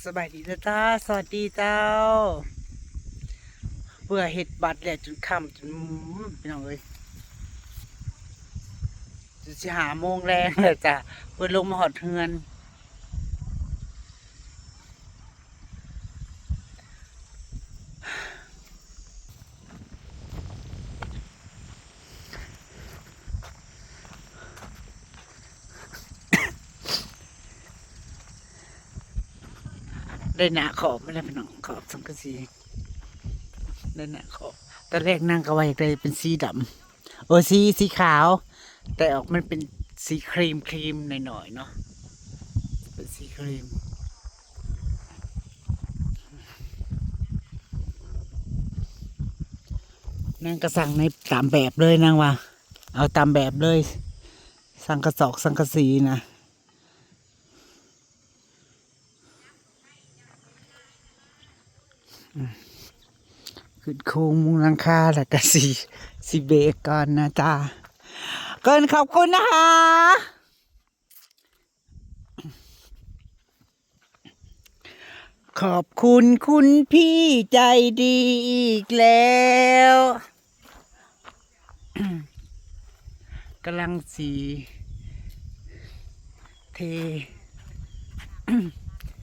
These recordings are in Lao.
ສະບາຍດີເດີຈ້າ ສະຫວັດດີເຈົ້າ. ເພື່ອເຮັດບັດແລ້ວຈົນຄ່ຳ ຈົນ ອືມ ພີ່ນ້ອງເອີຍ ຈົນຊິຫ້າໂມງແລງແລ້ວຈ້າ ເພິ່ນລົງມາຮອດເຮືອນ. ໄດ້ໜ້າຂອບມາແລ້ວພີ່ນ້ອງ ຂອບສັງກະສີ ໄດ້ໜ້າຂອບ. ຕອນແລກນາງກໍວ່າຢາກໄດ້ເປັນສີດຳ ໂອ້ ສີ ສີຂາວ ແຕ່ອອກມັນເປັນສີຄຣີມ ຄຣີມໜ້ອຍໆເນາະ ເປັນສີຄຣີມ. ນາງກໍສັ່ງໃນຕາມແບບເລີຍ ນາງວ່າເອົາຕາມແບບເລີຍ ສັງກະສອກສັງກະສີນະ. ຂຶ້ນໂຄງມຸງຫຼັງຄາ ແລ້ວກໍຊິ ຊິເບຣກກ່ອນນະຈ້າ. ເກີນຂອບຄຸນນະຄະ. ຂອບຄຸນຄຸນພີ່ໃຈດີອີກແລ້ວ. ກຳລັງຊິເທ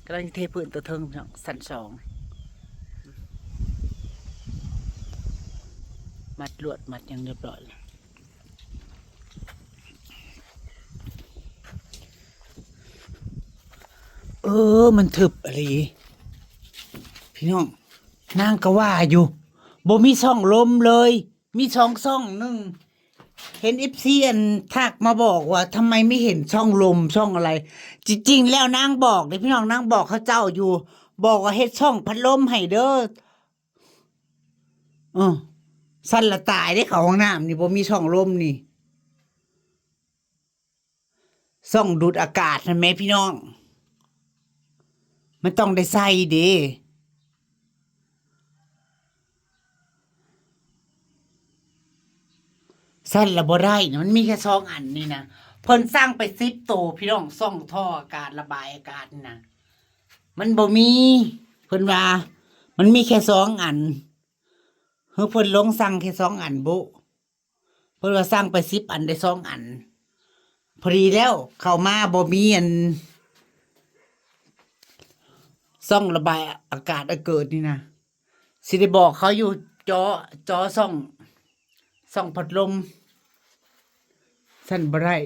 ກຳລັງຊິເທພື້ນຕົວເທິງພີ່ນ້ອງ ຊັ້ນສອງ ມັດລວດມັດຫຍັງຮຽບຮ້ອຍແລ້ວ. ເອີ ມັນທຶບອີ່ຫຼີພີ່ນ້ອງ. ນາງກໍວ່າຢູ່ ບໍ່ມີຊ່ອງລົມເລີຍ ມີຊ່ອງ ຊ່ອງໜຶ່ງ. ເຫັນເອັຟຊີ ອັນ ທັກມາບອກວ່າ ທຳໄມໄມ່ເຫັນຊ່ອງລົມ ຊ່ອງອະໄລ? ຈິງໆແລ້ວນາງບອກເດ້ພີ່ນ້ອງ ນາງບອກເຂົາເຈົ້າຢູ່ ບອກວ່າເຮັດຊ່ອງພັດລົມໃຫ້ເດີ. ເອີ ຊັ້ນລະຕາຍເດ້ ເຂົ້າຫ້ອງນ້ຳນີ້ບໍ່ມີຊ່ອງລົມນີ້. ຊ່ອງດູດອາກາດຫັ້ນແໝ່ພີ່ນ້ອງ ມັນຕ້ອງໄດ້ໃສ່ເດ້. ຊັ້ນລະບໍ່ໄດ້ນະ ມັນມີແຄ່ສອງອັນນີ້ນະ. ເພິ່ນສັ່ງໄປສິບໂຕພີ່ນ້ອງ ຊ່ອງທໍ່ອາກາດ ລະບາຍອາກາດນີ້ນະ ມັນບໍ່ມີ. ເພິ່ນວ່າມັນມີແຄ່ສອງອັນ ເຮີ ເພິ່ນລົງສັ່ງແຄ່ສອງອັນບຸ. ເພິ່ນວ່າສັ່ງໄປສິບອັນ ໄດ້ສອງອັນ ພໍດີແລ້ວ. ເຂົ້າມາບໍ່ມີອັນ ຊ່ອງລະບາຍອາກາດອາເກີດນີ້ນະ ຊິໄດ້ບອກເຂົາຢູ່ ຈໍ ຈໍຊ່ອງ ຊ່ອງພັດລົມ. ຊັ້ນບໍ່ໄດ້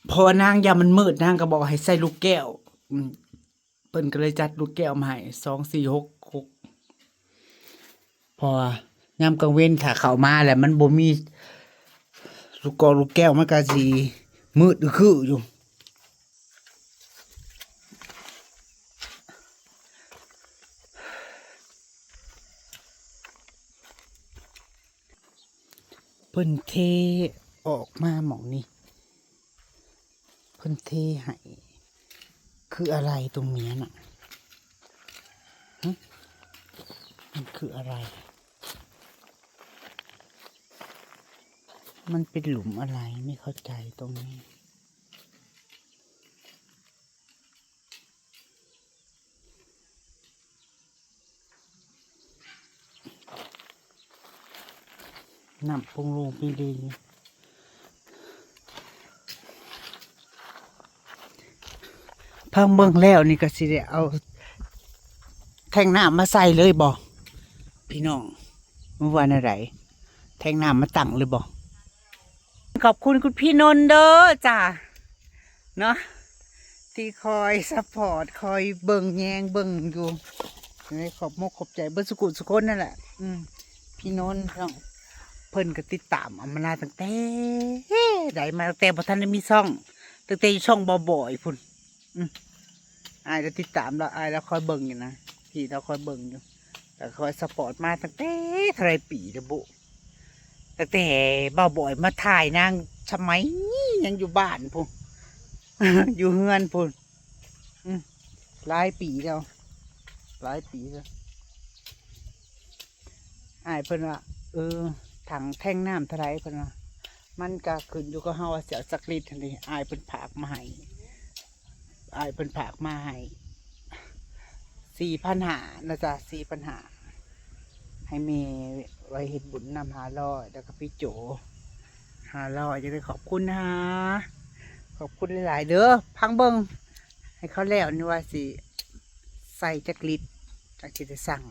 ເພາະວ່ານາງຢ້ານມັນມືດ ນາງກໍບອກໃຫ້ໃສ່ລູກແກ້ວ ອືມ. ເພິ່ນກໍເລີຍຈັດລູກແກ້ວມາໃຫ້ ສອງ ສີ່ ຫົກ ຫົກ ເພາະວ່າຍາມກາງເວັນຖ້າເຂົ້າມາແລ້ວມັນບໍ່ມີລູກກອກລູກແກ້ວ ມັນກໍຊິມືດອືຄືຢູ່. ເພິ່ນເທອອກມາໝ່ອງນີ້ ເພິ່ນເທໃຫ້ ຄືອາໄລຕົງເນີ້ຍນະ? ຫຶ? ມັນຄືອາໄລ? ມັນເປັນຫຼຸມອາໄລ? ໄມ່ເຂົ້າໃຈຕົງນີ້. ນ້ຳປຸງລົງປີດີ ພັງເບິ່ງແລ້ວນີ້ກໍຊິໄດ້ເອົາແທງນ້ຳມາໃສ່ເລີຍບໍ່ພີ່ນ້ອງ? ວ່າແນວໃດ? ແທງນ້ຳມາຕັ້ງເລີຍບໍ່? ຂອບຄຸນຄຸນພີ່ນົນເດີຈ້າ ເນາະ ທີ່ຄອຍຊັບພອດ ຄອຍເບິ່ງແຍງເບິ່ງຢູ່. ເອີ ຂອບມົກຂອບໃຈເບິດສຸກຸສຸຄົນນັ້ນແຫຼະ. ອືມ ພີ່ນົນເນາະ ເພິ່ນກໍຕິດຕາມອຳມາລາຕັ້ງແຕ່ໃດມາ ຕັ້ງແຕ່ບໍ່ທັນໄດ້ມີຊ່ອງ ຕັ້ງແຕ່ຢູ່ຊ່ອງບ່າວບອຍພຸ້ນ. ອືມ ອ້າຍລາວຕິດຕາມລາວ ອ້າຍລາວຄອຍເບິ່ງຢູ່ນະ ພີ່ລາວຄອຍເບິ່ງຢູ່ ແລ້ວຄອຍຊັບພອດມາຕັ້ງແຕ່ເທົ່າໃດປີແລ້ວບຸ ຕັ້ງແຕ່ບ່າວບອຍມາຖ່າຍນາງສະໄໝຍັງຢູ່ບ້ານພຸ້ນ ຢູ່ເຮືອນພຸ້ນ. ອືມ ຫຼາຍປີແລ້ວ ຫຼາຍປີແລ້ວ. ອ້າຍເພິ່ນວ່າ ເອີ ຖັງແທງນ້ຳເທົ່າໃດ ເພິ່ນວ່າ ມັນກະຂຶ້ນຢູ່ກັບເຮົາວ່າຊິເອົາຈັກລິດຫັ້ນເດ. ອ້າຍເພິ່ນຝາກມາໃຫ້ ອ້າຍເພິ່ນຝາກມາໃຫ້ ສີ່ພັນຫ້າເນາະຈ້ະ ສີ່ພັນຫ້າ ໃຫ້ແມ່ໄວ້ເຮັດບຸນນຳຫ້າຮ້ອຍ ແລ້ວກໍພີ່ໂຈຫ້າຮ້ອຍ ຈັ່ງໃດຂອບຄຸນນະ ຂອບຄຸນຫຼາຍໆເດີ. ຟັງເບິ່ງໃຫ້ເຂົາແລ້ວນີ້ວ່າຊິໃສ່ຈັກລິດ ຈັ່ງຊິໄດ້ສັ່ງ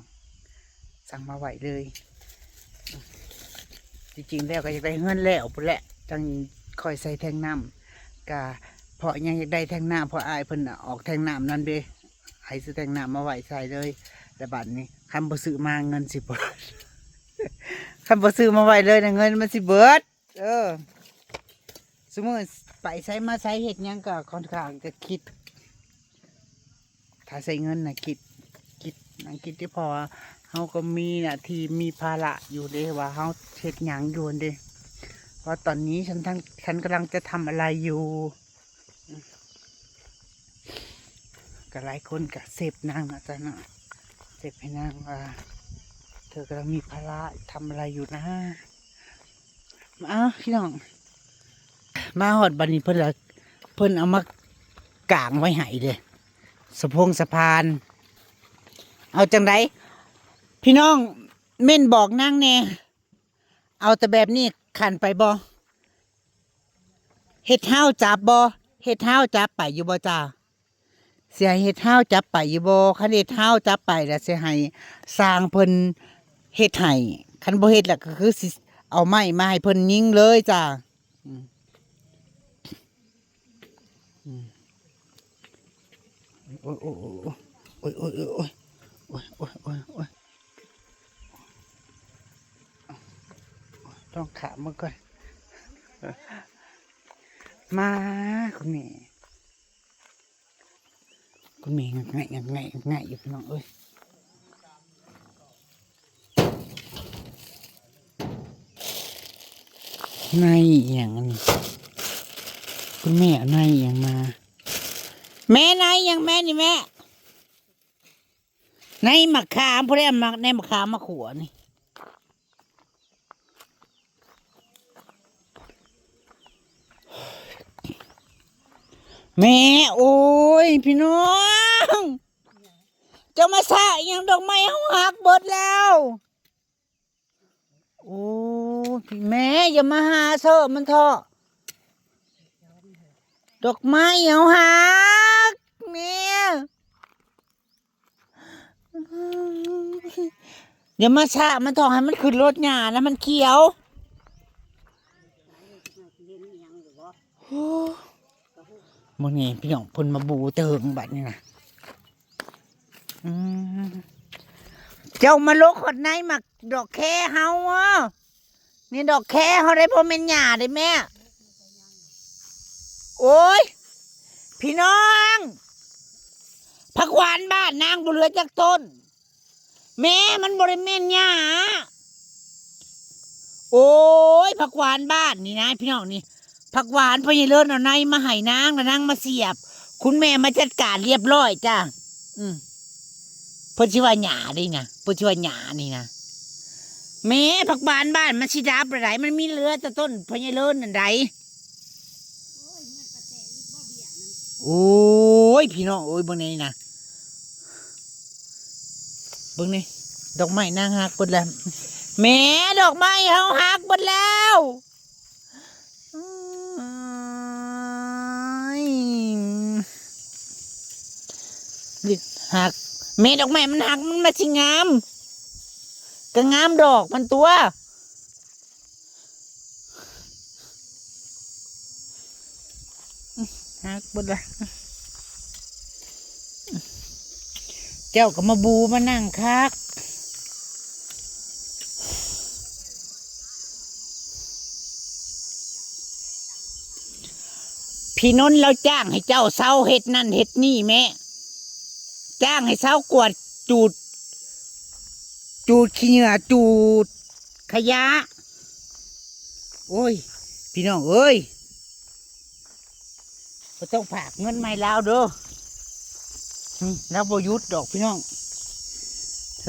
ສັ່ງມາໄວ້ເລີຍ. ທີ່ຈິງແລ້ວກໍຢາກໄດ້ເຮືອນແລ້ວພຸ້ນແຫຼະ ຈັ່ງຄ່ອຍໃສ່ແທງນ້ຳ ກະເພາະຫຍັງຢາກໄດ້ແທງນ້ຳ ເພາະອ້າຍເພິ່ນອອກແທງນ້ຳນັ້ນເດ້ ໃຫ້ຊື້ແທງນ້ຳມາໄວ້ໃສ່ເລີຍ. ແລ້ວບັດນີ້ຄັນບໍ່ຊື້ມາເງິນຊິເບິດ ຄັນບໍ່ຊື້ມາໄວ້ເລີຍນະ ເງິນມັນຊິເບິດ. ເອີ ຊຸມື້ໄປໃສມາໃສເຮັດຫຍັງກໍຄ່ອນຂ້າງຈະຄິດ ຖ້າໃຊ້ເງິນນະຄິດ ຄິດ ນັ່ງຄິດຢູ່ ເພາະວ່າເຮົາກໍມີໜ້າທີ່ ມີພາລະຢູ່ເດ້ ວ່າເຮົາເຮັດຫຍັງຢູ່ຫັ້ນເດ້ ວ່າຕອນນີ້ ฉัน ฉันกำลังจะทำอะไรอยู่ ກໍຫຼາຍຄົນກໍເສບນາງເນາະ ເສບໃຫ້ນາງວ່າ เธอกำลังมีภาระทำอะไรอยู่นะ ອ້າວ ພີ່ນ້ອງ ມາຮອດບັດນີ້ເພິ່ນລະ ເພິ່ນເອົາມາກາງໄວ້ໃຫ້ເດ້ ສະໂພງສະພານ. ເອົາຈັ່ງໃດ ພີ່ນ້ອງ ເມັ້ນບອກນາງແດ່ ເອົາແຕ່ແບບນີ້ຂັນໄປບໍ່? ເຮັດຮ້າວຈັບບໍ່? ເຮັດຮ້າວຈັບໄປຢູ່ບໍ່ຈ້າ? ຊິໃຫ້ເຮັດຮ້າວຈັບໄປຢູ່ບໍ່? ຄັນເຮັດຮ້າວຈັບໄປລະຊິໃຫ້ຊ່າງເພິ່ນເຮັດໃຫ້ ຄັນບໍ່ເຮັດລະກໍຄືຊິເອົາໄມ້ມາໃຫ້ເພິ່ນຍິງເລີຍຈ້າ. ອືມ ອືມ ໂອ້ຍ ໂອ້ຍ ໂອ້ຍ ໂອ້ຍ ຕ້ອງຂາມເບິ່ງກ່ອນ ມາ ຄຸນແມ່ ຄຸນແມ່ງັກໄງ ງັກໄງ ງັກໄງຢູ່ ພີ່ນ້ອງເອີຍ. ໃນອີ່ຫຍັງອັນນີ້? ຄຸນແມ່ເອົາໃນອີ່ຫຍັງມາ? ແມ່ ໃນອີ່ຫຍັງແມ່ນີ້ແມ່? ໃນໝາກຂາມ ຜູ້ໃດເອົາໝາກ ໃນໝາກຂາມມາຂົ້ວນີ້? ແມ່ ໂອ້ຍ ພີ່ນ້ອງ ເຈົ້າມາຊະອີ່ຫຍັງ? ດອກໄມ້ເຮົາຫັກເບິດແລ້ວ. ໂອ້ຍ ແມ່ ຢ່າມາຫາເຊາະມັນເທາະ ດອກໄມ້ເຮົາຫັກ ແມ່ ຢ່າມາຊະມັນເທາະ ໃຫ້ມັນຂຶ້ນລົດຫຍ້ານະ ມັນຂຽວ. ໂອ້ ມື້ນີ້ພີ່ນ້ອງເພິ່ນມາບູເຖິງບັດນີ້ນະ ອືມ ເຈົ້າມາຫຼົກຮອດໃນໝາກດອກແຄເຮົາ ນີ້ດອກແຄເຮົາໄດ້ ບໍ່ແມ່ນຫຍ້າເດ້ແມ່. ໂອ້ຍ ພີ່ນ້ອງ ຜັກຫວານບ້ານນາງບໍ່ເຫຼືອຈັກຕົ້ນ. ແມ່ ມັນບໍ່ໄດ້ແມ່ນຫຍ້າ. ໂອ້ຍ ຜັກຫວານບ້ານນີ້ນະ ພີ່ນ້ອງນີ້ ຜັກຫວານພໍ່ໃຫຍ່ເລີນເອົາໃນມາໃຫ້ນາງ ແລ້ວນາງມາສຽບ ຄຸນແມ່ມາຈັດການລຽບລ້ອຍຈ້າ. ອືມ ເພິ່ນຊິວ່າຫຍ້າເດ້ນະ ເພິ່ນຊິວ່າຫຍ້ານີ້ນະ. ແມ່ ຜັກຫວານບ້ານມັນຊິດັບແລ້ວໃດ ມັນມີເຫຼືອແຕ່ຕົ້ນພໍ່ໃຫຍ່ເລີນນັ້ນໃດ. ໂອ້ຍ ພີ່ນ້ອງເອີຍ ເບິ່ງແດ່ນີ້ນະ ເບິ່ງນີ້ ດອກໄມ້ນາງຫັກເບິດແລ້ວ ແມ່ ດອກໄມ້ເຮົາຫັກເບິດແລ້ວ. ໂອ້ຍ ຫັກ ແມ່ ດອກໄມ້ມັນຫັກ ມັນມາຊິງາມ ກໍງາມດອກມັນຕົວະ. ອືມ ຫັກເບິດລະ ເຈົ້າກໍມາບູມານັ່ງຄັກ. ພີ່ນົນລາວຈ້າງໃຫ້ເຈົ້າເຊົາເຮັດນັ້ນເຮັດນີ້ແມ້ ຈ້າງໃຫ້ເຊົາກວາດຈູດ ຈູດຂີ້ເຫຍື້ອ ຈູດຂະຫຍະ. ໂອ້ຍ ພີ່ນ້ອງເອີຍ ບໍ່ຕ້ອງຝາກເງິນມາໃຫ້ລາວເດີ ອືມ ລາວບໍ່ຢຸດດອກພີ່ນ້ອງ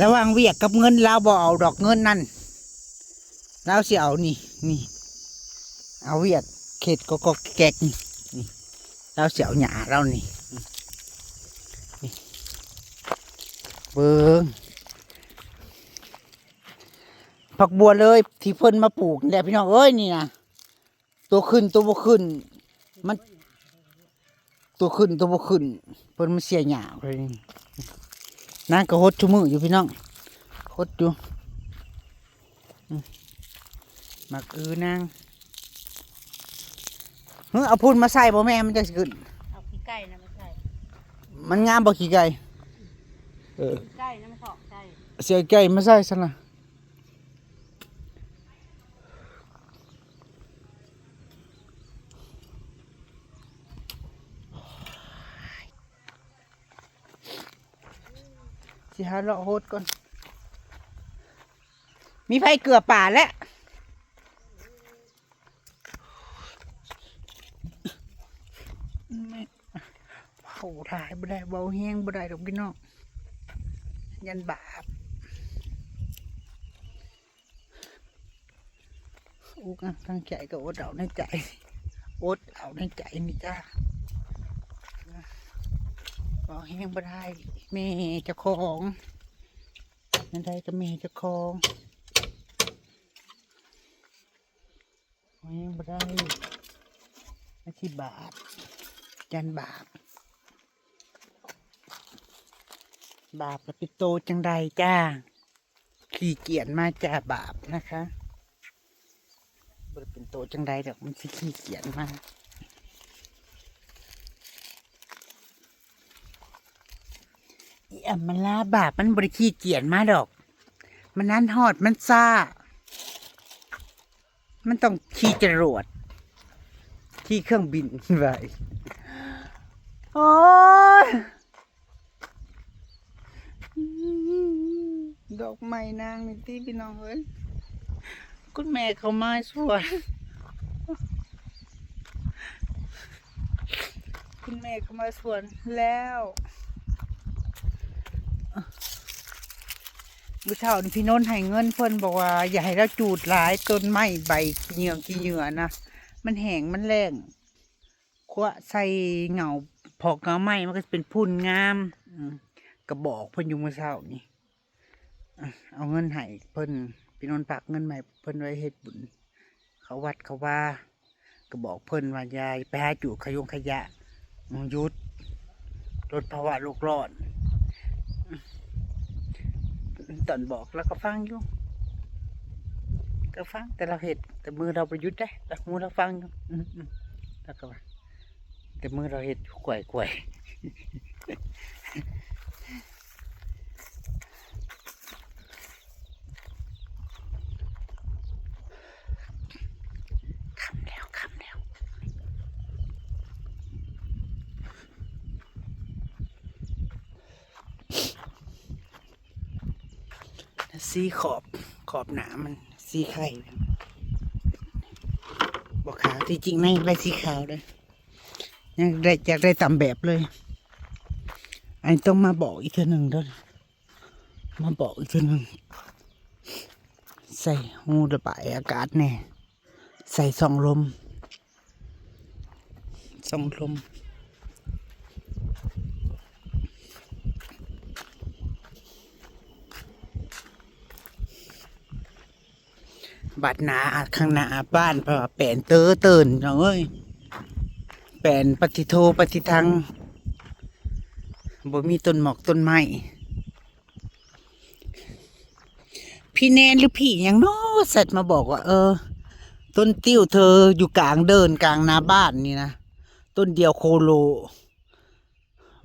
ລະຫວ່າງວຽກກັບເງິນ ລາວບໍ່ເອົາດອກເງິນນັ້ນ ລາວຊິເອົານີ້ ນີ້ ເອົາວຽກເຂດກໍກໍແກກນີ້ ນີ້ ລາວຊິເອົາຫຍ້າລາວນີ້ ນີ້ ນີ້. เบิ่ง ผักบัวเลยที่เพิ่นมาปลูกนี่แหละพี่น้องเอ้ย นี่นะ ตัวขึ้นตัวบ่ขึ้น มัน ตัวขึ้นตัวบ่ขึ้น เพิ่นมาเสียหญ้าเลย นางก็หดทุกมื้ออยู่พี่น้อง หดอยู่ อืม หมากอือนาง เฮ้ย เอาพุ้นมาใส่บ่แม่ มันจะสิขึ้น เอาขี้ไก่นะมาใส่ มันงามบ่ขี้ไก่ เออ ขี้ไก่นะมาเถาะใส่ เสียไก่มาใส่ซั่นล่ะ สิหาเลาะโฮดก่อน มีไผเกลือป่าแล้ว เว้าหลายบ่ได้ เว้าแฮงบ่ได้ดอกพี่น้อง ย่านบาป อุกอักทางใจก็อดเอาในใจ อดเอาในใจนี่จ้า เว้าแฮงบ่ได้ แม่เจ้าของ นั่นใดก็แม่เจ้าของ แม่งบ่ได้ มันสิบาป ย่านบาป บาปแล้วเป็นโตจั่งใดจ้า ขี้เกียจมาจ้า บาปนะคะ บ่ได้เป็นโตจั่งใดดอก มันสิขี้เกียจมา อีอำมาลา บาปมันบ่ได้ขี้เกียจมาดอก มันนันฮอด มันซ่า มันต้องขี่จรวด ขี่เครื่องบินไป โอ๊ย ดอกไม้นางนี่ติพี่น้องเอ้ย คุณแม่เข้ามาสวน คุณแม่เข้ามาสวนแล้ว มื้อเช้านี้พี่นนท์ให้เงินเพิ่น บอกว่าอย่าให้ลาวจูดหลาย ต้นไม้ใบขี้เหยื่อขี้เหยื่อนะ มันแห้งมันแล้ง ขวะใส่เหง้า พอกเหง้าไม้มันก็สิเป็นพุ้นงาม อืม ก็บอกเพิ่นอยู่มื้อเช้านี้ อ่ะ เอาเงินให้เพิ่น พี่นนท์ฝากเงินมาให้เพิ่นไว้เฮ็ดบุญ เข้าวัดเข้าวา ก็บอกเพิ่นว่าอย่าไปหาจูดขยงขยะ อืม หยุด ลดภาวะโลกร้อน อืม ตอนบอกลาวก็ฟังอยู่ ก็ฟัง แต่ลาวเฮ็ด แต่มือลาวบ่หยุดเด้ แต่หูลาวฟังอยู่ อืม อืม ลาวก็ว่า แต่มือลาวเฮ็ดขวายๆ ค่ำแล้ว ค่ำแล้ว สีขอบ ขอบหน้ามัน สีไข่ บ่ขาว ที่จริงนางอยากได้สีขาวเด้อ ยังได้ อยากได้ตามแบบเลย อันนี้ต้องมาบอกอีกเทื่อหนึ่งเด้อ มาบอกอีกเทื่อหนึ่ง ใส่ฮูระบายอากาศแน่ ใส่ช่องลม ช่องลม บัดหน้าข้างหน้าบ้าน เพราะว่าแปนเตอเติน น้องเอ้ย แปนปะทิโทปะทิทัง บ่มีต้นหมอกต้นไม้ พี่แนนหรือพี่หยังเนาะ แชตมาบอกว่า เออ ต้นติ้วเธออยู่กลางเดินกลางหน้าบ้านนี่นะ ต้นเดียวโคโล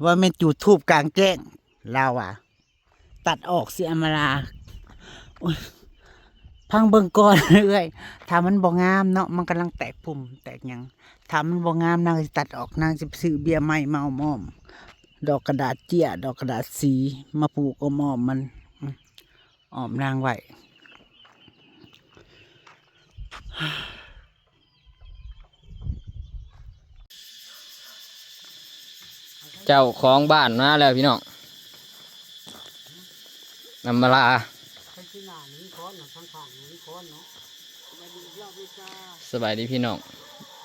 ว่าแม่นจุดธูปกลางแจ้ง ลาวว่า ตัดออกสิอำมาลา โอ๊ย ฟังเบิ่งก่อนเอื้อย ถ้ามันบ่งามเนาะ มันกำลังแตกพุ่มแตกหยัง ถ้ามันบ่งามนางสิตัดออก นางสิไปซื้อเบี้ยไม้มาอ้อมๆ ดอกกระดาษเจี้ย ดอกกระดาษสี มาผูกอ้อมๆ มัน อืม อ้อมนางไว้ เจ้าของบ้านมาแล้วพี่น้อง อำมาลา สบายดีพี่น้อง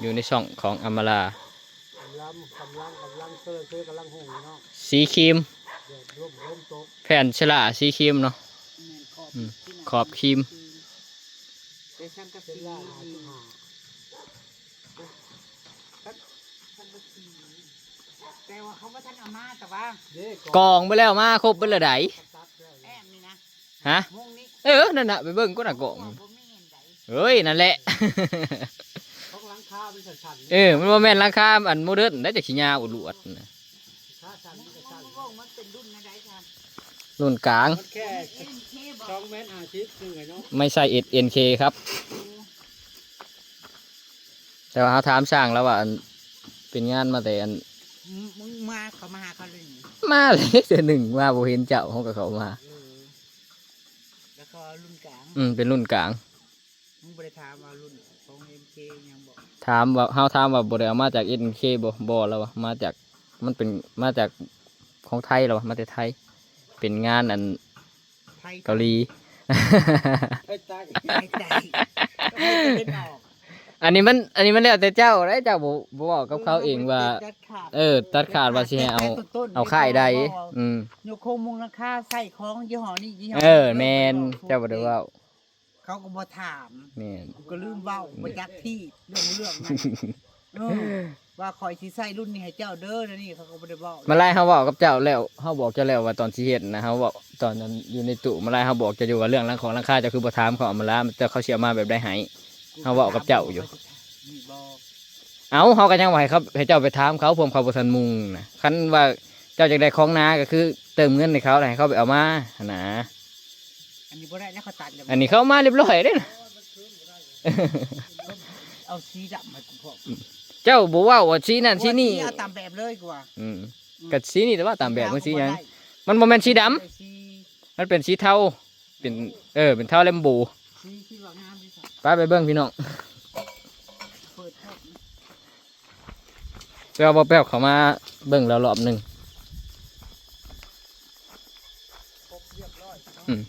อยู่ในช่องของอำมาลา กำลัง กำลัง กำลังเซอร์เซอร์ กำลังหุงอยู่เนาะ สีครีม แดด ແຜ່ນສະຫຼາສີຄຣີມເນາະ ແມ່ນຂອບ ອືມ ຂອບຄຣີມ ແຕ່ສັງກະສີ ສັງກະສີ ແຕ່ວ່າເຂົາບໍ່ທັນເອົາມາ ແຕ່ວ່າ ເດ້ ກອງໄປແລ້ວ ມາຄົບເບິດແລ້ວໃດ ແອ້ມນີ້ນະ ຮະ ມຸງນີ້ ເອີ ນັ້ນນະ ໄປເບິ່ງກ່ອນນະ ກອງ ບໍ່ມີອັນໃດ ເອີຍ ນັ້ນແຫຼະ ຂອງຫຼັງຄາມັນສັ້ນໆ ເອີ ມັນບໍ່ແມ່ນຫຼັງຄາອັນໂມເດີນໃດ ຈັກຊິຍາວອວດໆນະ ຂາສັ້ນມັນກໍສັ້ນ ມັນເປັນລຸ້ນແນວໃດຄະ? ລຸ້ນກາງ ມັນແຄ່ສອງແມັດຫ້າສິບ ໜຶ່ງໄອ້ນ້ອງ ໄມ້ໄຊເອັສເອັນເຄຄັບ ແຕ່ວ່າເຮົາຖາມຊ່າງແລ້ວວ່າ ອັນ ເປັນງານມາແຕ່ອັນ ອືມ ມຶງມາ ເຂົາມາຫາເຂົາເລີຍນີ້ ມາເລີຍ ເທື່ອໜຶ່ງມາບໍ່ເຫັນເຈົ້າ ເຮົາກໍເຂົ້າມາ ເອີ ແລ້ວເຂົາເອົາລຸ້ນກາງ ອືມ ເປັນລຸ້ນກາງ ມຶງບໍ່ໄດ້ຖາມວ່າລຸ້ນຂອງເອັມເຄຫຍັງບໍ່? ຖາມວ່າ ເຮົາຖາມວ່າບໍ່ໄດ້ເອົາມາຈາກເອັມເຄບໍ່? ບໍ່ ລາວວ່າມາຈາກ ມັນເປັນມາຈາກຂອງໄທ ລາວວ່າມາແຕ່ໄທ ເປັນງານອັນ ໄທ ເກົາຫຼີ ໄທໃຕ້ ໄທໃຕ້ ໄທຕາເວັນອອກ ອັນນີ້ມັນ ອັນນີ້ມັນແລ້ວແຕ່ເຈົ້າເດ້ ເຈົ້າບໍ່ ບໍ່ເວົ້າກັບເຂົາເອງວ່າ ເອີ ຕັດຂາດ ເອີ ຕັດຂາດວ່າຊິໃຫ້ເອົາ ເອົາຄ້າຍໃດ ອືມ ຍົກໂຄງມຸງຫຼັງຄາໃສ່ຂອງຍີ່ຫໍ້ນີ້ ຍີ່ຫໍ້ ເອີ ແມ່ນ ເຈົ້າບໍ່ໄດ້ເວົ້າ ເຂົາກໍບໍ່ຖາມ ແມ່ນ ກໍລືມເວົ້າ ບໍ່ຈັກທີ່ເລື່ອງ ເລື່ອງນັ້ນ ເອີ ວ່າຂ້ອຍຊິໃສ່ລຸ້ນນີ້ໃຫ້ເຈົ້າເດີ ແນວນີ້ເຂົາກໍບໍ່ໄດ້ເວົ້າ ມາລາຍເຮົາເວົ້າກັບເຈົ້າແລ້ວ ເຮົາບອກເຈົ້າແລ້ວວ່າຕອນຊິເຮັດນະ ເຮົາເວົ້າຕອນນັ້ນຢູ່ໃນຕູ້ ມາລາຍເຮົາບອກເຈົ້າຢູ່ວ່າເລື່ອງຫຼັງຂອງຫຼັງຄາ ເຈົ້າຄືບໍ່ຖາມເຂົາ ມາລາຍ ເຈົ້າ ເຂົາຊິເອົາມາແບບໃດໃຫ້ ເຮົາເວົ້າກັບເຈົ້າຢູ່ ເອົ້າ ເຮົາກໍຍັງວ່າໃຫ້ເຂົາ ໃຫ້ເຈົ້າໄປຖາມເຂົາ ພວມເຂົາບໍ່ທັນມຸງນະ ຄັນວ່າເຈົ້າຢາກໄດ້ຂອງໜາ ກໍຄືເຕີມເງິນໃຫ້ເຂົາ ແລ້ວໃຫ້ເຂົາໄປເອົາມາຫັ້ນນະ ອັນນີ້ບໍ່ໄດ້ແລ້ວ ເຂົາຕັດແລ້ວ ອັນນີ້ເຂົາມາຮຽບຮ້ອຍເດ້ນະ ເອົາສີດຳໃຫ້ກູພ້ອມ ເຈົ້າບໍ່ເວົ້າວ່າສີນັ້ນສີນີ້ ເອົາຕາມແບບເລີຍກວ່າ ອືມ ອືມ ກໍສີນີ້ແຕ່ວ່າຕາມແບບ ມັນສີຫຍັງ ມັນບໍ່ແມ່ນສີດຳ ມັນເປັນສີເທົາ ເປັນ ເອີ ເປັນເທົາແລມໂບ ສີທີ່ວ່າງາມທີ່ສຸດ ໄປ ໄປເບິ່ງພີ່ນ້ອງ ເປີດໂພດ ແປວບໍ່ແປວເຂົ້າມາເບິ່ງແລ້ວລອບໜຶ່ງ ອືມ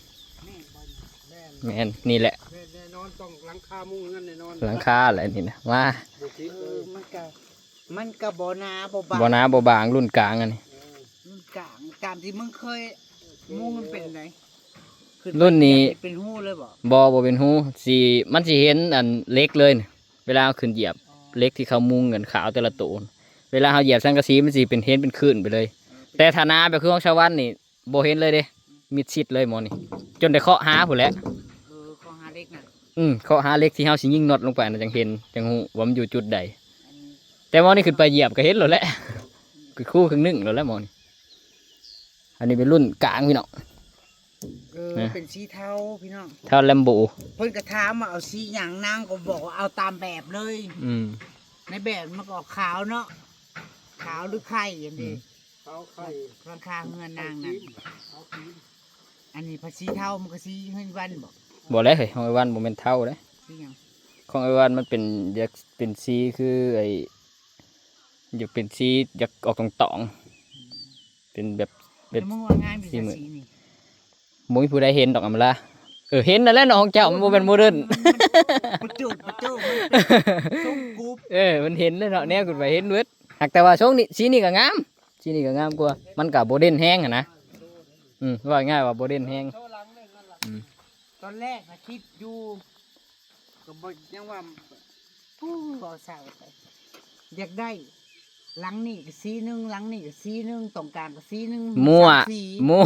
ແມ່ນ ນີ້ແຫຼະ ແມ່ນແນ່ນອນ ຕ້ອງຫຼັງຄາມຸງເຮືອນແນ່ນອນ ຫຼັງຄາແຫຼະນີ້ນະ ມາ ບໍ່ຕິດເລີຍ ມັນກະ ມັນກະບໍ່ໜາບໍ່ບາງ ບໍ່ໜາບໍ່ບາງ ລຸ້ນກາງອັນນີ້ ເອີ ລຸ້ນກາງ ຕາມທີ່ມຶງເຄີຍມຸງມັນເປັນໃດ ລຸ້ນນີ້ເປັນຮູເລີຍບໍ່? ບໍ່ ບໍ່ເປັນຮູ ຊິ ມັນຊິເຫັນອັນເຫຼັກເລີຍ ເວລາເຮົາຂຶ້ນຢຽບ ເຫຼັກທີ່ເຂົາມຸງກັນຂາວແຕ່ລະໂຕ ເວລາເຮົາຢຽບສັງກະສີ ມັນຊິເປັນ ເຫັນເປັນຄື້ນໄປເລີຍ ແຕ່ຖ້າໜາແບບຄືຂອງຊາວບ້ານນີ້ ບໍ່ເຫັນເລີຍເດ້ ມິດຊິດເລີຍໝໍນີ້ ຈົນໄດ້ເຄາະຫາພຸ້ນແຫຼະ ເອີ ເຄາະຫາເຫຼັກນະ ອືມ ເຄາະຫາເຫຼັກທີ່ເຮົາຊິຍິງນັອດລົງໄປນະ ຈັ່ງເຫັນ ຈັ່ງຮູ້ວ່າມັນຢູ່ຈຸດໃດ ແຕ່ໝໍນີ້ຂຶ້ນໄປຢຽບກໍເຫັນໂລດແຫຼະ ຄືຄູ່ຄຶ່ງໜຶ່ງໂລດແຫຼະໝໍນີ້ ອັນນີ້ເປັນລຸ້ນກາງພີ່ນ້ອງ ເອີ ນະ ເປັນສີເທົາພີ່ນ້ອງ ເທົາແລມໂບ ເພິ່ນກໍຖາມວ່າເອົາສີຫຍັງ ນາງກໍບອກວ່າເອົາຕາມແບບເລີຍ ອືມ ໃນແບບມັນກໍອອກຂາວເນາະ ຂາວຫຼືໄຂ່ອັນນີ້ ອືມ ຂາວໄຂ່ ຫຼັງຄາເຮືອນນາງນັ້ນ ຂາວຄຣີມ ອັນນີ້ພາສີເທົາ ມັນກໍສີເຮືອນວັນບໍ? ບໍ່ແຫຼະເຮີ້ຍ ຂອງອ້າຍວັນບໍ່ແມ່ນເທົາເດ້ ສີຫຍັງ? ຂອງອ້າຍວັນມັນເປັນ ຢາກເປັນສີຄືໄອ້ ຢາກເປັນສີ ຢາກອອກຕອງໆ ເປັນແບບ ແບບ ແລ້ວມຶງວ່າງາມຢູ່ ສີມືດ ສີນີ້ ບໍ່ມີຜູ້ໃດເຫັນດອກອຳມາລາ ເອີ ເຫັນນັ້ນແຫຼະເນາະ ຂອງເຈົ້າມັນບໍ່ແມ່ນໂມເດີນ ປະຈຸດ ປະຈຸດ ມັນເປັນຊົງກຸບ ເອີ ມັນເຫັນເດ້ເນາະ ແນວຂຶ້ນໄປເຫັນເບິດ ຫາກແຕ່ວ່າຊົງນີ້ ສີນີ້ກໍງາມ ສີນີ້ກໍງາມກວ່າ ມັນກໍບໍ່ເດັ່ນແຮງຫັ້ນນະ ອືມ ເວົ້າງ່າຍວ່າບໍ່ເດັ່ນແຮງ ອືມ ຕອນແລກນະຄິດຢູ່ ກໍບໍ່ ຍັງວ່າ ໂອ້ ເວົ້າເສົ້າ ຢາກໄດ້ຫຼັງນີ້ກໍສີໜຶ່ງ ຫຼັງນີ້ກໍສີໜຶ່ງ ຕ້ອງການກໍສີໜຶ່ງ ມົ້ວ ສາມສີ ມົ້ວ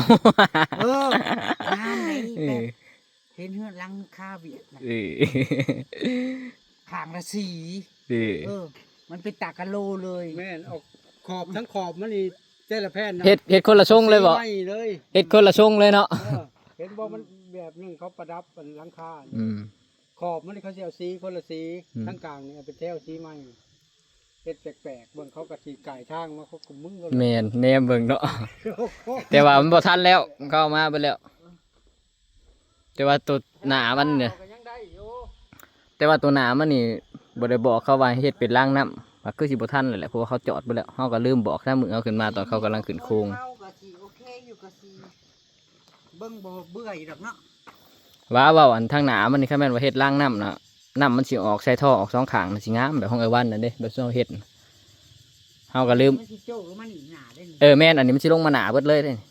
ເອີ ງາມໃດ ເອີ ແບບເຫັນເຮືອນຫຼັງຄາຫວຽດນະ ເອີ ຂ້າງລະສີ ເອີ ເອີ ມັນເປັນຕາກະໂລເລີຍ ແມ່ນ ອອກຂອບ ທັງຂອບມັນນີ້ ແຕ່ລະແຜ່ນນະ ເຮັດ ເຮັດຄົນລະຊົງເລີຍບໍ? ສີໃໝ່ເລີຍ ເຮັດຄົນລະຊົງເລີຍເນາະ ເອີ ເຫັນບໍ່ ມັນແບບໜຶ່ງເຂົາປະດັບອັນຫຼັງຄາ ອືມ ຂອບມັນນີ້ເຂົາຊິເອົາສີຄົນລະສີ ອືມ ທາງກາງນີ້ເອົາເປັນແຖວສີໃໝ່ ເຮັດແປກໆ ເບິ່ງເຂົາກໍຊິກາຍທາງມາ ເຂົາກໍມຶງເບິ່ງ ແມ່ນ ແນມເບິ່ງເນາະ ແຕ່ວ່າມັນບໍ່ທັນແລ້ວ ເຂົາເອົາມາເບິດແລ້ວ ແຕ່ວ່າໂຕໜ້າມັນນີ້ ກໍຍັງໄດ້ຢູ່ ແຕ່ວ່າໂຕໜ້າມັນນີ້ບໍ່ໄດ້ບອກເຂົາວ່າເຮັດເປັນລາງນ້ຳ ວ່າຄືຊິບໍ່ທັນແລ້ວແຫຼະ ເພາະວ່າເຂົາຈອດເບິດແລ້ວ ເຮົາກໍລືມບອກນຳມື້ເຮົາຂຶ້ນມາຕອນເຂົາກຳລັງຂຶ້ນໂຄງ ເຂົາກໍຊິໂອເຄຢູ່ ກໍຊິເບິ່ງບໍ່ເບື່ອຍດອກເນາະ ວ່າເວົ້າອັນທາງໜ້າມັນນີ້ ຄັນແມ່ນວ່າເຮັດລາງນ້ຳນະ ນ້ຳມັນຊິອອກໃສ່ທໍ່ອອກສອງຂ້າງ ມັນຊິງາມແບບຂອງອ້າຍວັນນັ້ນເດ້ ແບບເຮົາເຮັດ ເຮົາກໍລືມ ມັນຊິໂຈະລົງມານີ້ໜ້າເດ້ນີ້ ເອີ ແມ່ນ ອັນນີ້ມັນຊິລົງມາໜ້າເບິດເລີຍເດ້ນີ້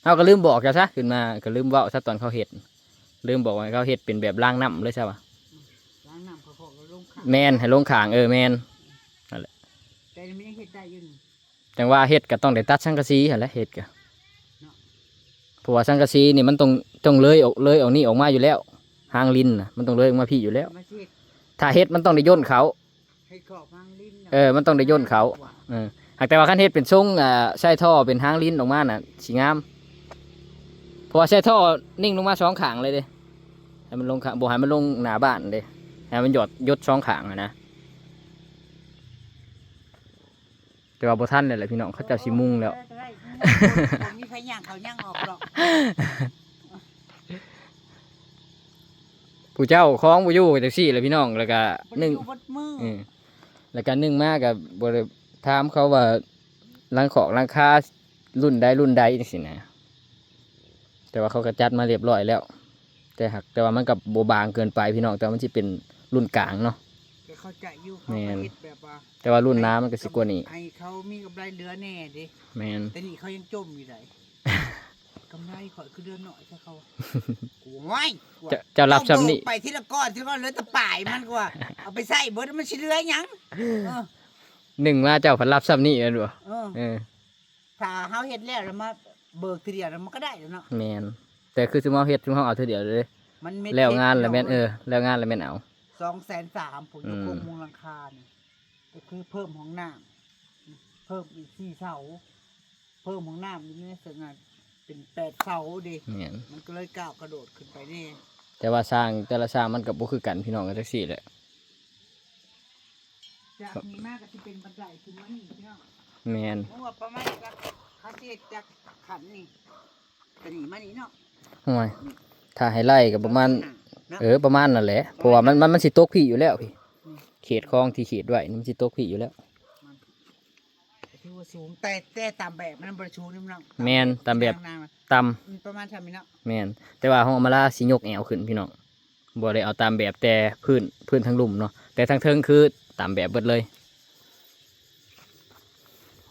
ເຮົາກໍລືມບອກເຈົ້າຊະ ຂຶ້ນມາກໍລືມເວົ້າຊະ ຕອນເຂົາເຮັດ ລືມບອກວ່າເຂົາເຮັດເປັນແບບລາງນ້ຳເລີຍຊະວ່າ ລ້າງນ້ຳເຂົາກໍລົງຂ້າງ ແມ່ນ ໃຫ້ລົງຂ້າງ ເອີ ແມ່ນ ນັ້ນແຫຼະ ແຕ່ມັນຍັງເຮັດໄດ້ຢູ່ນີ້ ຈັ່ງວ່າເຮັດກໍຕ້ອງໄດ້ຕັດສັງກະສີຫັ້ນແຫຼະ ເຮັດກໍ ເນາະ ເພາະວ່າສັງກະສີນີ້ມັນຕ້ອງ ຕ້ອງເລີຍອອກ ເລີຍອອກນີ້ອອກມາຢູ່ແລ້ວ ຮາງລິນນະ ມັນຕ້ອງເລີຍອອກມາພີ້ຢູ່ແລ້ວ ມັນຊິເຮັດ ຖ້າເຮັດມັນຕ້ອງໄດ້ຢ່ນເຂົ້າ ເຮັດຂອບຮາງລິນນະ ເອີ ມັນຕ້ອງໄດ້ຢ່ນເຂົ້າ ເອີ ຫາກແຕ່ວ່າຄັນເຮັດເປັນຊົງ ອ່າ ໃສ່ທໍ່ເປັນຮາງລິນອອກມານະ ຊິງາມ ເພາະວ່າໃສ່ທໍ່ນິ່ງລົງມາສອງຂ້າງເລີຍເດ້ ໃຫ້ມັນລົງຂ້າງ ບໍ່ໃຫ້ມັນລົງໜ້າບ້ານເດ້ ໃຫ້ມັນຫຍອດ ຢົດສອງຂ້າງຫັ້ນນະ. ແຕ່ວ່າບໍ່ທັນແລ້ວແຫຼະພີ່ນ້ອງ ເຂົາເຈົ້າຊິມຸງແລ້ວ ບໍ່ມີໃຜຍ່າງເຂົ້າຍ່າງອອກດອກ ຜູ້ເຈົ້າຂອງບໍ່ຢູ່ກໍຈັ່ງຊີ້ແຫຼະພີ່ນ້ອງ ແລ້ວກໍໜຶ່ງ ເອີ ແລ້ວກໍໜຶ່ງມາກໍບໍ່ໄດ້ຖາມເຂົາວ່າຫຼັງຄອກຫຼັງຄາລຸ້ນໃດລຸ້ນໃດຈັ່ງຊີ້ນະ ແຕ່ວ່າເຂົາກໍຈັດມາຮຽບຮ້ອຍແລ້ວ ແຕ່ຫາກ ແຕ່ວ່າມັນກໍບໍ່ບາງເກີນໄປພີ່ນ້ອງ ແຕ່ວ່າມັນຊິເປັນລຸ້ນກາງເນາະ ກໍເຂົ້າໃຈຢູ່ ເຂົາກໍເຮັດແບບວ່າ ແຕ່ວ່າລຸ້ນໜ້າມັນກໍຊິກວ່ານີ້ ໃຫ້ເຂົາມີກຳໄລເຫຼືອແດ່ເດ້ ແມ່ນ ແຕ່ນີ້ເຂົາຍັງຈົ່ມຢູ່ໃດ໋ ກຳໄລຂ້ອຍຄືເຫຼືອໜ້ອຍແທ້ເຂົາ ໂອ້ຍ ເຈົ້າ ເຈົ້າຮັບຊ່ຳນີ້ ເຈົ້າເບີກໄປທີລະກ້ອນ ທີລະກ້ອນ ເຫຼືອແຕ່ປາຍມັນກວ່າ ເອົາໄປໃຊ້ເບິດ ມັນຊິເຫຼືອຫຍັງ ເອີ ໜຶ່ງມາເຈົ້າພັດຮັບຊ່ຳນີ້ແມ່ນບໍ່ ເອີ ເອີ ຖ້າເຮົາເຮັດແລ້ວ ແລ້ວມາເບີກທີດຽວ ແລ້ວມັນກໍໄດ້ແລ້ວເນາະ ແມ່ນ ແຕ່ຄືຊຸມເຮົາເຮັດ ຊຸມເຮົາເອົາທີດຽວເລີຍ ມັນເມັດ ແລ້ວງານແລ້ວແມ່ນ ເຮັດ ເນາະ ເອີ ແລ້ວງານແລ້ວແມ່ນເອົາ ສອງແສນສາມພຸ້ນ ອືມ ໂຄງມຸງຫຼັງຄານີ້ ກໍຄືເພີ່ມຫ້ອງນ້ຳ ເພີ່ມອີກສີ່ເສົາ ເພີ່ມຫ້ອງນ້ຳຢູ່ໃນນັ້ນເປັນແປດເສົາເດ້ ແມ່ນ ມັນກໍເລີຍກ້າວກະໂດດຂຶ້ນໄປແດ່ ແຕ່ວ່າສ້າງແຕ່ລະສ້າງມັນກໍບໍ່ຄືກັນ ພີ່ນ້ອງ ກໍຈັ່ງຊີ້ແຫຼະ ຈາກນີ້ມາກໍຊິເປັນບັນໄດຂຶ້ນມານີ້ພີ່ນ້ອງ ແມ່ນ ເພາະວ່າປະມານຈັກ ເຂົາຊິເຮັດຈັກຂັ້ນນີ້ ຕະນີ້ມານີ້ເນາະ ໂອ້ຍ ຖ້າໃຫ້ໄລ່ກໍປະມານ ເນາະ ເອີ ປະມານນັ້ນແຫຼະ ເພາະວ່າມັນ ມັນ ມັນຊິຕົກພີ້ຢູ່ແລ້ວພີ້ ອືມ ເຂດຄອງທີ່ເຂດໄວ້ນີ້ມັນຊິຕົກພີ້ຢູ່ແລ້ວ ມັນ ກໍຖືວ່າສູງ ແຕ່ ແຕ່ຕາມແບບມັນບໍ່ໄດ້ສູງເດ້ພີ່ນ້ອງ ແມ່ນ ຕາມແບບ ຕາມແບບ ຕ່ຳ ອືມ ປະມານຊ່ຳນີ້ເນາະ ແມ່ນ ແຕ່ວ່າຫ້ອງອຳມາລາຊິຍົກແອວຂຶ້ນພີ່ນ້ອງ ບໍ່ໄດ້ເອົາຕາມແບບແຕ່ພື້ນ ພື້ນທາງລຸ່ມເນາະ ແຕ່ທາງເທິງຄືຕາມແບບເບິດເລີຍ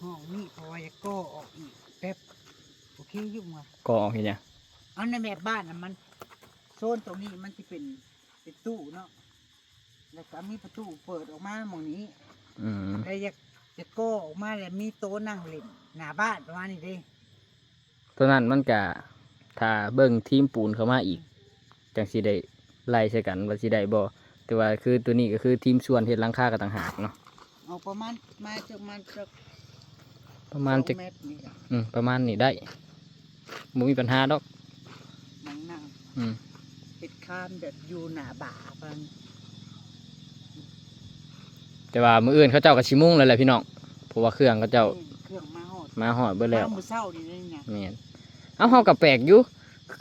ຫ້ອງນີ້ເພາະວ່າຢາກກໍ່ອອກອີກແປັບ ໂອເຄຢູ່ວ່າ ກໍ່ອອກເຮັດຫຍັງ ເອົາໃນແບບບ້ານນະ ມັນ ໂຊນຕົງນີ້ມັນຊິເປັນ ເປັນຕູ້ເນາະ ແລ້ວກໍມີປະຕູເປີດອອກມາໝ່ອງນີ້ ອືມ ແລ້ວຢາກ ຢາກກໍ່ອອກມາ ແລ້ວມີໂຕະນັ່ງຫຼິ້ນໜ້າບ້ານປະມານນີ້ເດ້ ໂຕະນັ້ນມັນກະ ຖ້າເບິ່ງທີມປູນເຂົ້າມາອີກ ຈັ່ງຊິໄດ້ໄລ່ໃສ່ກັນວ່າຊິໄດ້ບໍ່ ແຕ່ວ່າຄືໂຕນີ້ກໍຄືທີມສວນເຮັດຫຼັງຄາກໍຕ່າງຫາກເນາະ ເອົາປະມານ ມາຈັກ ມາຈັກ ປະມານຈັກ ສອງແມັດນີ້ ອືມ ປະມານນີ້ໄດ້ ບໍ່ມີບັນຫາດອກ ໝ່ອງນັ່ງ ອືມ ເຮັດຄານແບບຢູ່ໜ້າບາເພິ່ນ ແຕ່ວ່າມື້ອື່ນເຂົາເຈົ້າກໍຊິມຸງແລ້ວແຫຼະພີ່ນ້ອງ ເພາະວ່າເຄື່ອງເຂົາເຈົ້າ ອືມ ເຄື່ອງມາຮອດ ມາຮອດເບິດແລ້ວ ມາມື້ເຊົ້ານີ້ເດ້ນະ ແມ່ນ ເອົ້າ ເຮົາກໍແປກຢູ່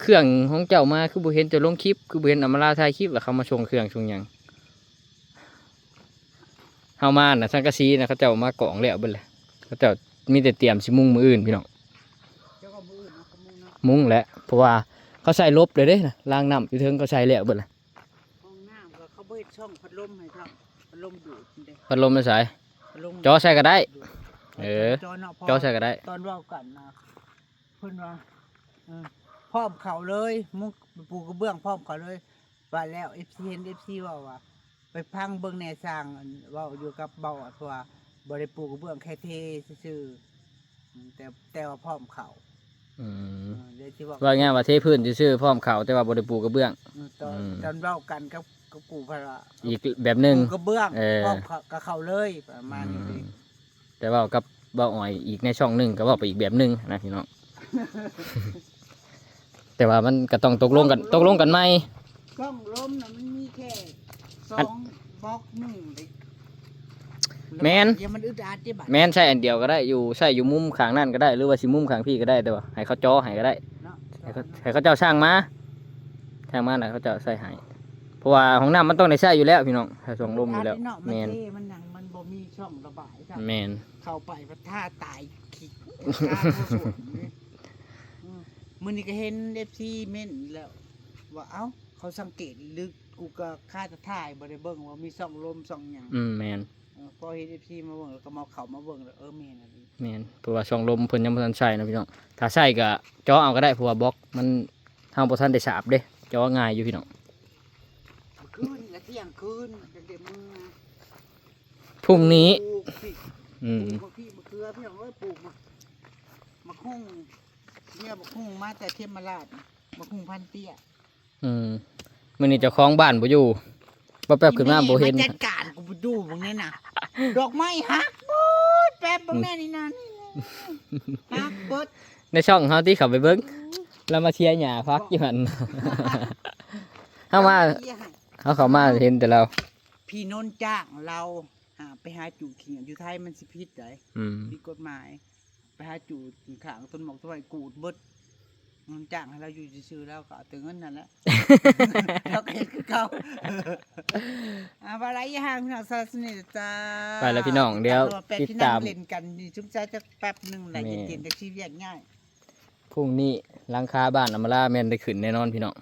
ເຄື່ອງຂອງເຈົ້າມາຄືບໍ່ເຫັນເຈົ້າລົງຄລິບ ຄືບໍ່ເຫັນອຳມາລາຖ່າຍຄລິບ ແລ້ວເຂົາມາສົ່ງເຄື່ອງສົ່ງຫຍັງ ເຮົາມານະ ສັງກະສີນະ ເຂົາເຈົ້າມາກອງແລ້ວເບິດແຫຼະ ເຂົາເຈົ້າມີແຕ່ຕຽມຊິມຸງມື້ອື່ນພີ່ນ້ອງ ເຈົ້າວ່າມື້ອື່ນເຮົາກໍມຸງເນາະ ມຸງແຫຼະ ເພາະວ່າເຂົາໃສ່ຫຼົບແລ້ວເດ້ນະ ລາງນ້ຳຢູ່ເທິງເຂົາໃສ່ແລ້ວເບິດແຫຼະ ຫ້ອງນ້ຳກໍເຂົາບໍ່ເຮັດຊ່ອງພັດລົມໃຫ້ຊ້ຳ ພັດລົມດູດເດ້ ພັດລົມໃນໃສ ພັດລົມ ຈໍໃສ່ກໍໄດ້ ເອີ ຈໍເນາະ ຈໍໃສ່ກໍໄດ້ ຕອນເວົ້າກັນນະ ເພິ່ນວ່າ ເອີ ພ້ອມເຂົ້າເລີຍ ມຸງ ປູກະເບື້ອງພ້ອມເຂົ້າເລີຍ ວ່າແລ້ວ ເອັບຊີ ເຫັນ ເອັບຊີ ເວົ້າວ່າ ໄປຟັງເບິ່ງແດ່ຊ່າງ ອັນ ເວົ້າຢູ່ກັບເບົາອອດ ເພາະວ່າບໍ່ໄດ້ປູກະເບື້ອງ ແຄ່ເທຊື່ໆ ອືມ ແຕ່ ແຕ່ວ່າພ້ອມເຂົ້າ ອືມ ເອີ ເລີຍຊິເວົ້າ ເວົ້າງ່າຍວ່າເທພື້ນຊື່ໆ ພ້ອມເຂົ້າ ແຕ່ວ່າບໍ່ໄດ້ປູກະເບື້ອງ ອືມ ຕອນ ອືມ ຕອນເວົ້າກັນກັບ ກັບກູ່ເພິ່ນວ່າ ອີກແບບໜຶ່ງ ປູກະເບື້ອງ ເອີ ພ້ອມເຂົ້າ ກໍເຂົ້າເລີຍ ປະມານນີ້ ອືມ ແຕ່ເວົ້າກັບເບົາອອຍອີກໃນຊ່ອງໜຶ່ງ ກໍເວົ້າໄປອີກແບບໜຶ່ງນະພີ່ນ້ອງ ແຕ່ວ່າມັນກໍຕ້ອງຕົກລົງກັນ ຕົກລົງກັນໃໝ່ ຊ່ອງລົມນະມັນມີແຄ່ສອງບລັອກໜຶ່ງເດ້ ແມ່ນ ຢ່າມັນອຶດອັດເດ້ບັດ ແມ່ນ ໃຊ້ອັນດຽວກໍໄດ້ ຢູ່ ໃຊ້ຢູ່ມຸມຂ້າງນັ້ນກໍໄດ້ ຫຼືວ່າຊິມຸມຂ້າງພີ້ກໍໄດ້ ແຕ່ວ່າໃຫ້ເຂົາຈໍໃຫ້ກໍໄດ້ ເນາະ ໃຫ້ເຂົາ ໃຫ້ເຂົາເຈົ້າສ້າງມາ ສ້າງມາແລ້ວເຂົາເຈົ້າໃຊ້ໃຫ້ ເພາະວ່າຫ້ອງນ້ຳມັນຕ້ອງໄດ້ໃຊ້ຢູ່ແລ້ວພີ່ນ້ອງ ໃຊ້ຊ່ອງລົມຢູ່ແລ້ວ ແມ່ນ ມັນຍັງ ມັນບໍ່ມີຊ່ອງລະບາຍຊ້ຳ ແມ່ນ ເຂົ້າໄປພັດທ່າຕາຍ ຂີ້ ຂ້າບໍ່ສົນເດ້ ອືມ ມື້ນີ້ກໍເຫັນ ເອັບຊີ ເມັ້ນແລ້ວ ວ່າ ເອົ້າ ເຂົາສັງເກດ ຫຼືກູກະຄາແຕ່ຖ່າຍ ບໍ່ໄດ້ເບິ່ງວ່າມີຊ່ອງລົມຊ່ອງຫຍັງ ອືມ ແມ່ນ ເອີ ພໍເຫັນ ເອັບຊີ ມາເບິ່ງ ແລ້ວກໍມາ ເຂົ້າມາເບິ່ງ ແລ້ວ ເອີ ແມ່ນອີ່ຫຼີ ແມ່ນ ເພາະວ່າຊ່ອງລົມເພິ່ນຍັງບໍ່ທັນໃສ່ເນາະພີ່ນ້ອງ. ຖ້າໃສ່ກໍເຈາະເອົາກໍໄດ້ ເພາະວ່າບລັອກມັນ ເຮົາບໍ່ທັນໄດ້ສາບເດ້ ເຈາະງ່າຍຢູ່ພີ່ນ້ອງ. ມື້ຄືນກໍທ່ຽງຄືນ ກໍໄດ້ເມືອ. ພຸ່ງນີ້ ປູກພິກ ອືມ ປູກໝາກພິກໝາກເຂືອ ພີ່ນ້ອງເອີຍ. ປູກໝາກ ໝາກຫຸ່ງ ເນຍ ໝາກຫຸ່ງມາແຕ່ເຂມມະລາດ ໝາກຫຸ່ງພັນເຕ້ຍ. ອືມ ມື້ນີ້ເຈົ້າຂອງບ້ານບໍ່ຢູ່ ບໍ່ແປັບຂຶ້ນມາບໍ່ເຫັນ. ມາຈັດການ ກູບໍ່ດູເບິ່ງແນ່ນະ ດອກໄມ້ຫັກເບິດ ແປັບເບິ່ງແນ່ນີ້ນະ ນີ້ ນີ້ ຫັກເບິດ. ໃນຊ່ອງເຮົາຕິ ເຂົ້າໄປເບິ່ງ ລາວມາເຊຍຫຍ້າຜັກຢູ່ຫັ້ນ. ເຮົາມາ ເຮົາເຂົ້າມາເຫັນແຕ່ລາວ. ພີ່ນົນຈ້າງລາວ ຫາ ໄປຫາຈູດຂີ້ເຫຍື້ອຢູ່ໄທ ມັນຊິຜິດໃດ໋ ອືມ ຜິດກົດໝາຍ. ໄປຫາຈູດຂ້າງຕົ້ນໝາກຕົ້ນໄມ້ ກູດເບິດ. ມັນຈ້າງໃຫ້ລາວຢູ່ຊື່ໆ ລາວກໍເອົາແຕ່ເງິນຫັ້ນແຫຼະ ລາວກໍເຮັດຄືເກົ່າ. ອ່າ ວ່າໄລຢ່າຫ່າງ ພີ່ນ້ອງ ສາສະໜີຈ້າ. ໄປແລ້ວພີ່ນ້ອງ ດຽວຕິດຕາມ ເຮົາແປບພີ່ນ້ອງຫຼິ້ນກັນນີ້ ຊຸມຊາຈັກແປັບໜຶ່ງແຫຼະ ແມ່ນ ເຢັນໆ ຈັກຊິວຽກຍ້າຍ. ພຸ່ງນີ້ຫຼັງຄາບ້ານອຳມາລາແມ່ນໄດ້ຂຶ້ນແນ່ນອນພີ່ນ້ອງ.